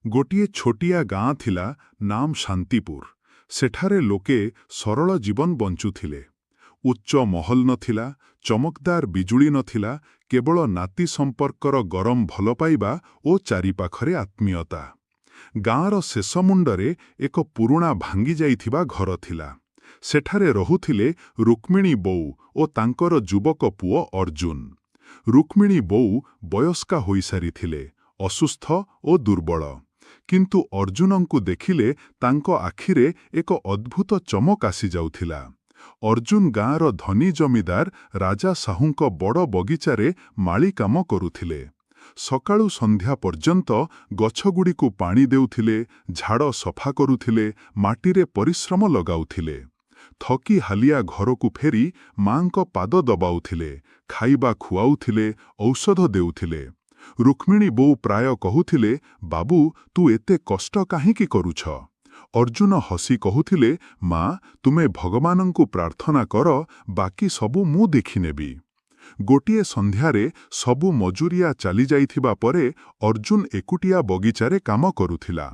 ଗୋଟିଏ ଛୋଟିଆ ଗାଁ ଥିଲା, ନାମ ଶାନ୍ତିପୁର। ସେଠାରେ ଲୋକେ ସରଳ ଜୀବନ ବଞ୍ଚୁଥିଲେ। ଉଚ୍ଚ ମହଲ ନଥିଲା, ଚମକଦାର ବିଜୁଳି ନଥିଲା, କେବଳ ନାତି ସମ୍ପର୍କର ଗରମ ଭଲପାଇବା ଓ ଚାରିପାଖରେ ଆତ୍ମୀୟତା। ଗାଁର ଶେଷ ମୁଣ୍ଡରେ ଏକ ପୁରୁଣା ଭାଙ୍ଗିଯାଇଥିବା ଘର ଥିଲା। ସେଠାରେ ରହୁଥିଲେ ରୁକ୍ମିଣୀ ବୋଉ ଓ ତାଙ୍କର ଯୁବକ ପୁଅ ଅର୍ଜୁନ। ରୁକ୍ମିଣୀ ବୋଉ ବୟସ୍କା ହୋଇସାରିଥିଲେ, ଅସୁସ୍ଥ ଓ ଦୁର୍ବଳ। କିନ୍ତୁ ଅର୍ଜୁନଙ୍କୁ ଦେଖିଲେ ତାଙ୍କ ଆଖିରେ ଏକ ଅଦ୍ଭୁତ ଚମକ ଆସିଯାଉଥିଲା। ଅର୍ଜୁନ ଗାଁର ଧନୀ ଜମିଦାର ରାଜା ସାହୁଙ୍କ ବଡ଼ ବଗିଚାରେ ମାଳି କାମ କରୁଥିଲେ। ସକାଳୁ ସନ୍ଧ୍ୟା ପର୍ଯ୍ୟନ୍ତ ଗଛଗୁଡ଼ିକୁ ପାଣି ଦେଉଥିଲେ, ଝାଡ଼ ସଫା କରୁଥିଲେ, ମାଟିରେ ପରିଶ୍ରମ ଲଗାଉଥିଲେ। ଥକି ହାଲିଆ ଘରକୁ ଫେରି ମାଙ୍କ ପାଦ ଦବାଉଥିଲେ, ଖାଇବା ଖୁଆଉଥିଲେ, ଔଷଧ ଦେଉଥିଲେ। ରୁକ୍ମିଣୀ ବୋଉ ପ୍ରାୟ କହୁଥିଲେ, "ବାବୁ, ତୁ ଏତେ କଷ୍ଟ କାହିଁକି କରୁଛ?" ଅର୍ଜୁନ ହସି କହୁଥିଲେ, "ମା, ତୁମେ ଭଗବାନଙ୍କୁ ପ୍ରାର୍ଥନା କର, ବାକି ସବୁ ମୁଁ ଦେଖିନେବି।" ଗୋଟିଏ ସନ୍ଧ୍ୟାରେ ସବୁ ମଜୁରିଆ ଚାଲିଯାଇଥିବା ପରେ ଅର୍ଜୁନ ଏକୁଟିଆ ବଗିଚାରେ କାମ କରୁଥିଲା।